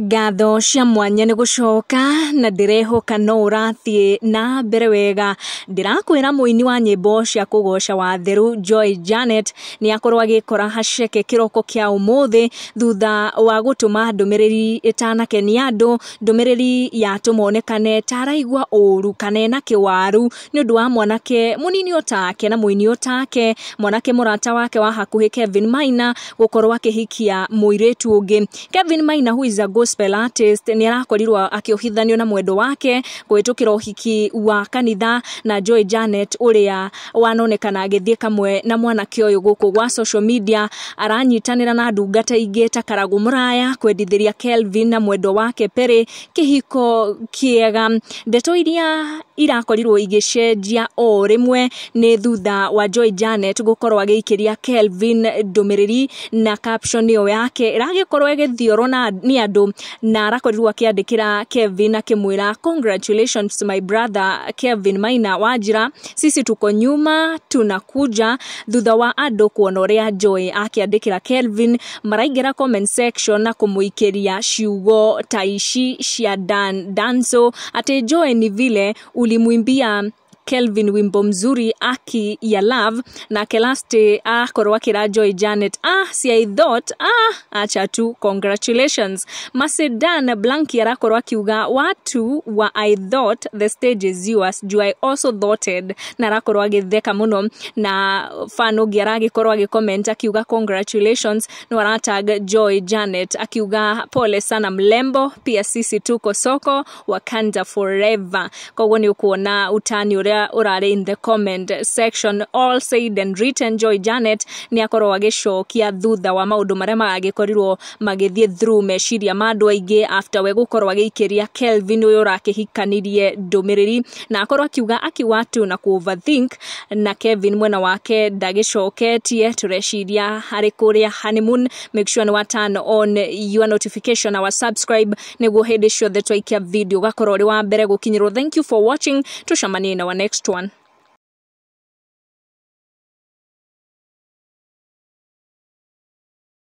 Ngatho cia mwanya nĩ gũcoka na ndĩrehoka no ũrathiĩ na mbere wega. Ndĩrakwĩra mũini wa nyĩmbo cia kũgoca watheru Joy Janet nĩ akorwo agĩkora haceke kĩroko kĩa ũmũthĩ thutha wa gũtũma ndũmĩrĩri ĩtanakenia andũ, ndũmĩrĩri yatũma onekane ta araigua ũru kana ena kĩwaru nĩ ũndũ wa mwanake mũnini otake na mũini otake, mwanake mũrata wake wa hakuhĩ Kevin Maina gũkorwo akĩhikia mũirĩtu ũngĩ. Kevin Maina, who is a gospel artist, nĩ arakorirwo akĩohithanio na mwendo wake kũhĩtũkĩra ũhiki wa kanitha na Joy Janet ũrĩa wanonekana agĩthiĩ kamwe na mwanake ũyũ gũkũ gwa social media, aranyitanĩra na ndungata ingĩ ta Karagũ Mũraya kwendithĩria Kelvin na mwendo wake Perry kĩhiko kĩega. Ndeto iria irakorirwo igĩcenjia o rĩmwe nĩ thutha wa Joy Janet gũkorwo agĩikĩria Kelvin ndũmĩrĩri na caption ĩyo yake ĩragĩkorwo ĩgĩthiorwo nĩ andũ, na arakorirwo akĩandĩkĩra Kevin akĩmwĩra congratulations my brother Kevin Maina Wanjira, sisi tuko nyuma tunakuja. Thutha wa andũ kuona ũrĩa Joy akĩandĩkĩra Kelvin, maraingĩra comment section na kũmũikĩria ciugo ta ici cia Dan Danso atĩ Joy ni vile ulimwimbia Kelvin wimbo mzuri aki ya love, na Kelasti akorwo akĩra Joy Janet, si I thought, acha tu, congratulations. Masedan Blanki arakorwo akiuga watu wa I thought the stage is yours, do I also thoughted, na arakorwo agĩtheka mũno. Na fan ũngĩ aragĩkorwo agĩcomment akiuga congratulations, no aratag Joy Janet akiuga pole sana mlembo, pia sisi tuko soko Wakanda forever. Koguo nĩ ũkuona utani ũrĩa ũrarĩ in the comment section. All said and written, Joy Janet nĩ akorwo agĩcokia thutha wa maũndũ marĩa magĩkorirwo magĩthiĩ through meciria ma andũ aingĩ after we gũkorwo agĩikĩria Kelvin ũyũ ũrakĩhikanirie ndũmĩrĩri, na akorwo akiuga akiwa tu na ku overthink, na Kevin mwena wake ndagĩcoketie. Tũreciria harĩ kũrĩa honeymoon. Make sure nĩ wa turn on your notification na wa subscribe nĩguo hĩndĩ ciothe twaikia video ũgakorwo ũrĩ wa mbere gũkinyĩrwo. Thank you for watching, tucemanie na our next one.